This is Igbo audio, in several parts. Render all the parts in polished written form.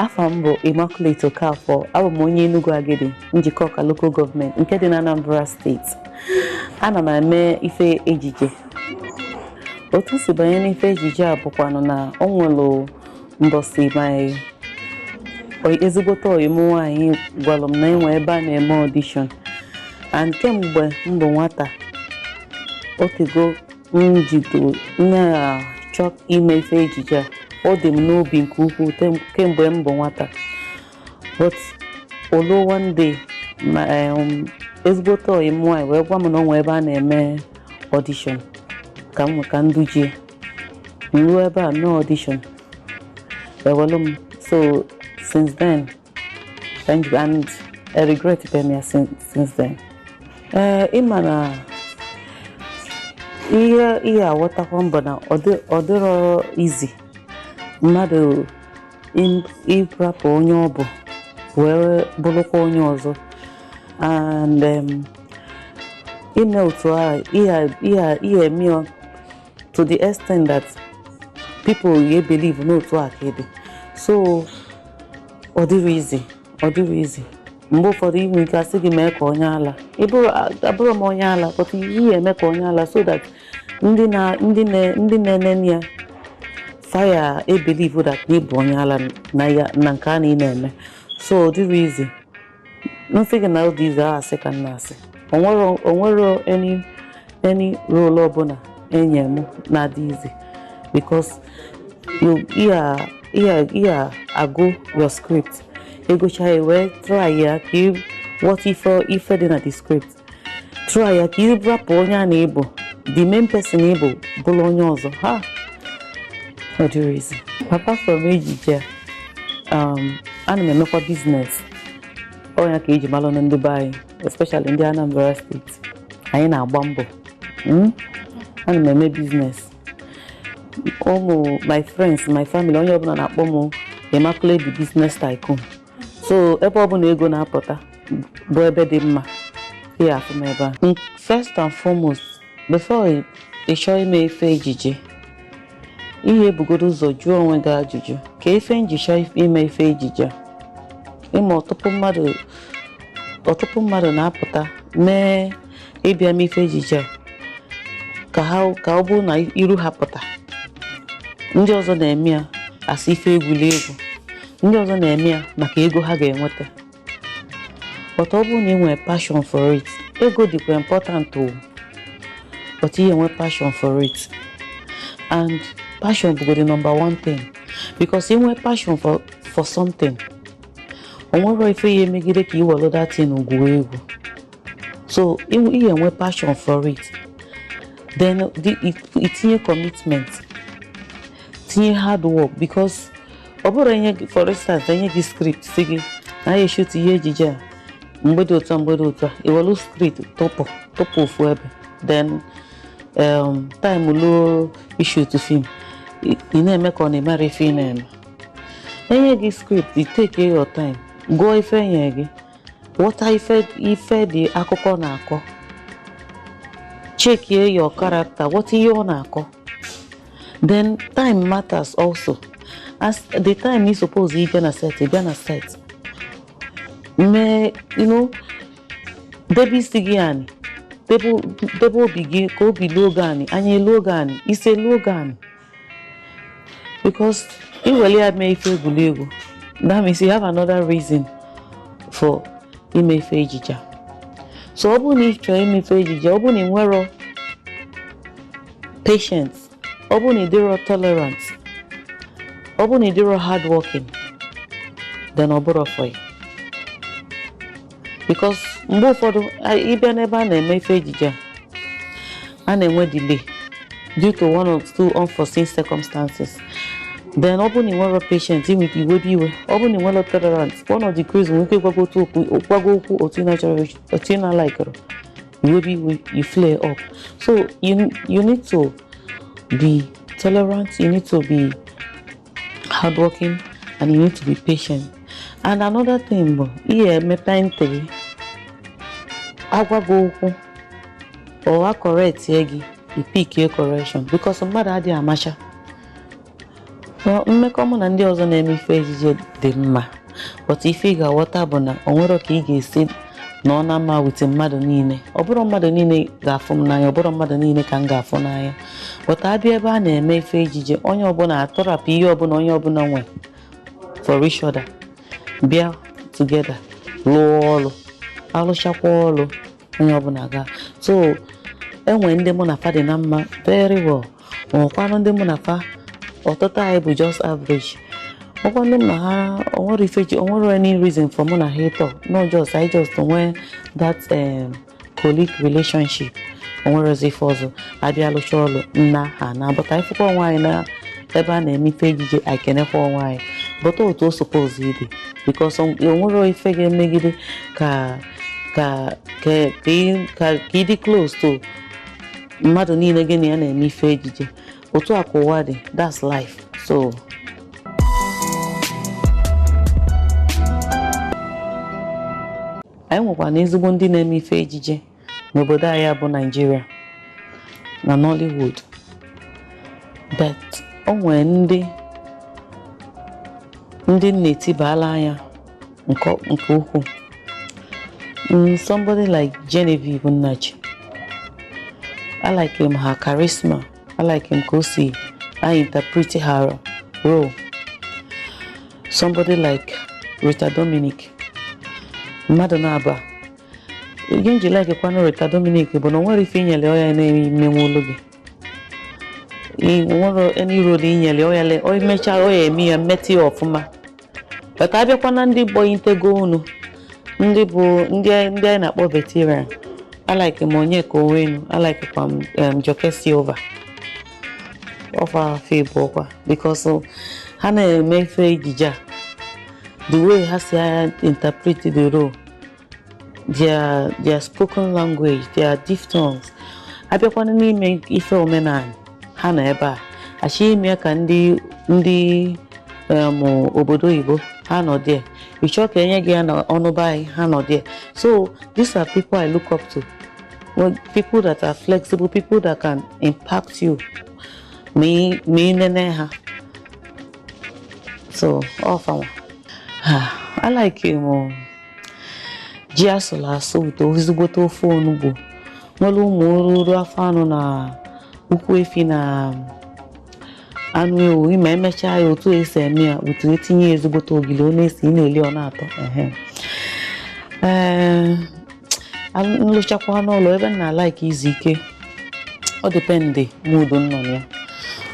Afa m bụ Immaculate Okafor. Abụ m onye Enugu Agidi, Njikọka Local Government nke dị na Anambra Steeti. Ana m eme ife ejije. Otu m si banye n'ife ejije a bụkwanụ na o nwere mbọsị my ezigbote ọyị m nwaanyị gwara m na enwe ebe a na-eme audition, and kemgbe m bụ nwata, otego m jido na-achọ ime ife ejije a. Ọ dị m n'obi nke ukwuu kemgbe m bụ nwata, but olo one day ma ezigbote ọyị m nwaanyị wee gwa m na ọ nwee ebe a na-eme audition ka m ka m dujie. M ruo ebe a mee audition, ewelu m. So since then, and I regret m ya since then. Ee, ịma na ihe aghọtakwa mbụ na ọ dịrọ easy mmadụ ịrapụ onye ọ bụ wee bụrụkwa onye ọzọ, and ime otu a ihe eme ya to the extent that people ye believe n'otu a ka ị dị. So ọ dịrị easy, ọ dịrị easy. Mgbe ụfọdụ ị nwere ike asị gị mee ka onye ala. Abụrụ m onye ala, but ihe eme ka onye ala so that ndị na-enene ya fire e believe that na ịbụ onye ala na ya na nke a na ị na-eme. So ọ dịrị easy. Nsị gị na ọ dị easy, asị ka m na-asị. Onwero any role ọbụla enye m na-adị easy, because you iya agụ your script, ịgụcha ya, wee try ya ka ị ghọta ife dị na the script, try ya ka ị rapụ onye a na-ịbụ the main person, ịbụ bụrụ onye ọzọ. Ha ọ dịrị easy. Apart from ejije a, ana m emekwa business. Ọ ya ka eji malụ na ndị be anyị, especially ndị Anambra Steeti, anyị na-agba mbọ. Ana m eme business. Ụmụ my friends, my family, onye ọbụla na-akpọ m Immaculate the Business Tycoon. So ebe ọbụla ego na-apụta bụ ebe dị mma, ị afụ m ebe a. First and foremost, before ị chọọ ime ife ejije, ihe ebugodo ụzọ jụọ onwe gị ajụjụ ka ife njicha ime ife ejije a. Ịma ọtụtụ mmadụ na-apụta mee ịbịa mee ife ejije a ka ha ka ọ bụrụ na iru ha pụta. Ndị ọzọ na-eme ya asị ife egwuregwu, ndị ọzọ na-eme ya maka ego ha ga-enweta. But ọ bụrụ na ị nwere passion for it, ego dịkwa important o, but ị enwe passion for it, and passion bụgodi number one thing, because ị nwee passion for something, o nwero ife ya emegide ka ị were that thing gwuo egwu. So ị enwe passion for it, then itinye commitment, tinye hard work, because ọ bụrụ enye gị, for instance, enye gị script, si gị na ya shoot ihe ejije a mgbe dị otu a, mgbe dị otu a, iwelu script tụpụ tụpụ ofu ebe, then time luo ishoot film, ị na-eme ka ọ na-emere ife ị na-eme. Enye gị script, you take your time gụọ ife enye gị, ghọta ife dị akụkọ na-akọ, checkie your character, ghọta ihe ọ na-akọ. Then time matters also. As the time you suppose ịbịa na set, ịbịa na set, mee debe isi gị anị, debe obi gị ka obi luo gị anị, anya eluo gị anị, isi eluo gị anị, because iwere ya mee ife egwuregwu, that means you have another reason for ime ife ejije a. So ọ bụrụ na ị chọrọ ime ife ejije, ọ bụrụ na ị nwero patience, ọ bụrụ na ị dịrọ tolerant, ọ bụrụ na ị dịrọ hardworking, then ọ bụrọ for you, because mgbe ụfọdụ ịbịa n'ebe a na-eme ife ejije a, a na-enwe delay due to one or two unforeseen circumstances. Then ọ bụrụ na ị nwero patient, ị nwere ike iwebe iwe. Ọ bụrụ na ị nwero tolerant, one of the crews nwere ike ịgwago otu okwu, gwago okwu otu ị na-achọrọ, otu ị na-alikere, iwebe iwe, you flare up. So you need to be tolerant, you need to be hardworking, and you need to be patient. And another thing bụ ihe emepe ntị gị, agwa gị okwu or a correctie gị, i pickie correction, because mmadụ adịghị amacha. Well, mmekọ mụ na ndị ọzọ na-eme ife ejije dị mma, but ife ị ga-aghọta bụ na o nwero ka ị ga-esi nọ na mma with mmadụ niile. Ọ bụrụ mmadụ niile ga-afụ m n'anya, ọ bụrụ mmadụ niile ka m ga-afụ n'anya, but abịa ebe a na-eme ife ejije, onye ọbụla atọrapụ ihe ọbụla onye ọbụla nwe for each other, bịa together lụọ ọrụ, alụchakwa ọrụ, onye ọbụla gaa. So enwe ndị mụ na fa dị na mma very well, nwekwanụ ndị mụ na fa ọtụtụ anyị bụ just average, nwekwa ndị m na ha onwere ife ji, onwere any reason for mụ na ha ịtọ. No, just I just nwee that colleague relationship, onwerezi ife ọzọ. Abịa lụcha ọrụ, nna ha na bụta ifụkwa onwe anyị na ebe a na-eme ife ejije, anyị kenekwa onwe anyị, bụta otu o suppose ịdị, because onwere ife ga-emegide ka ị dị close to mmadụ niile gị na ya na-eme ife ejije. Otu a ka ụwa dị, that's life. So anyị nwekwa na ezigbo ndị na-eme ife ejije n'obodo anyị bụ Naịjirịa na Nollywood, but o nwere ndị na-etibala anya nke ukwuu. Somebody like Genevieve Nnaji, I like him, her charisma. I like him ka o si I interpret her role. Somebody like Rita Dominic, mmadụ na-aba ihe nji like kwanụ Rita Dominic bụ na o nwere ife inyere ọya na-emenwu olu gị. Nwere any role inyere ọya le o mechaa ọ ya eme ya mmetụ ya ọfụma. But abịakwa na ndị gbọnyitego unu, ndị bụ ndị anyị na-akpọ veteran, I like m Onyeka Onwenu, I like kwa m Joke Silva, ọfa afọ ịbụọkwa, because ha na-eme ife ejije a, the way ha si interpret the role, their spoken language, their diphthongs. Abịakwana n'ime ife omenala, ha nọ ebe a achọ ime ka ndị obodo oyibo, ha nọ there. Ị chọọ ka enye gị ya na ọnụ be anyị, ha nọ there. So these are people I look up to. Well, people that are flexible, people that can impact you ma ị nene ha. So ọ fanwa. I like him ji asụrụ asụ with ezigbote ofe onugbu nwere ụmụ oruru afọ anụ na ụkwụ efi na anụ ewu. Ime emechaa ya otu esi eme ya, otu etinye ezigbote ogili, ọ na-esi, ị na-eli, ọ na-atọ. Ehe, ee, nlụchakwa n'ụlọ ebe m na-alike izu ike, ọ depend mood m nọ na ya.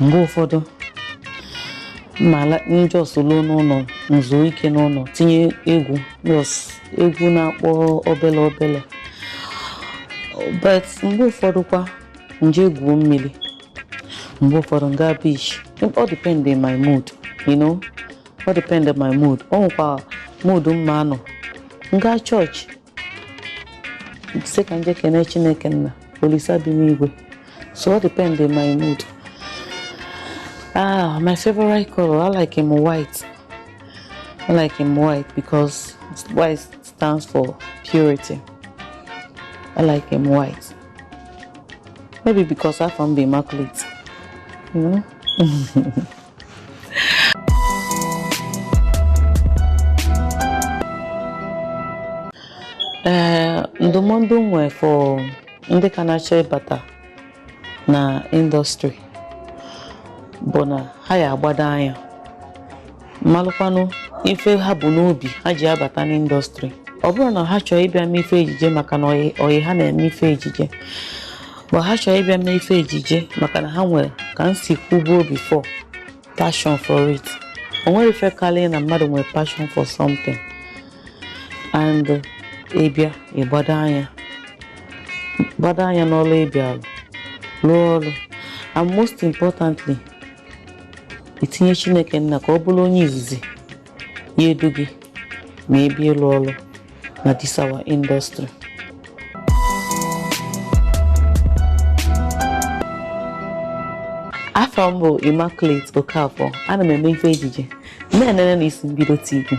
Mgbe ụfọdụ m just luo n'ụlọ, nzuo ike n'ụlọ, tinye egwu, just egwu na-akpọ obele obele. But mgbe ụfọdụ kwa nje gwuo mmiri, mgbe ụfọdụ m gaa beach. Ọ depend my mood. Ọ depend my mood. O nwekwa mood mma anọ m gaa chọọchị, sị ka nje kene Chineke nna Olisa bi n'igwe. So ọ depend my mood. Ah, my favorite color, I like him white. I like him white because white stands for purity. I like him white. Maybe because I found be immaculate. Ee, ndụmọdụ m nwee for ndị ka na-achọ ịbata na industry bụ na ha ya agbado anya, malụkwanụ ife ha bụ n'obi ha ji abata n'industry. Ọ bụrụ na ha chọrọ ịbịa mee ife ejije maka na oyi ha na-eme ife ejije, ma ha chọrọ ịbịa mee ife ejije maka na ha nwere, ka m si kwubuo before, passion for it. O nwere ife karịa na mmadụ nwere passion for something. And ịbịa ịgbado anya, gbado anya n'ọrụ ịbịa rụọ ọrụ, and most importantly, itinye Chineke nna ka ọ bụrụ onye izizi ya edu gị ma ị bịa ịrụ ọrụ na this our industry. Afọ m bụ Immaculate Okafor. Ana m eme ife ejije na-enene na Isi Mbido TV.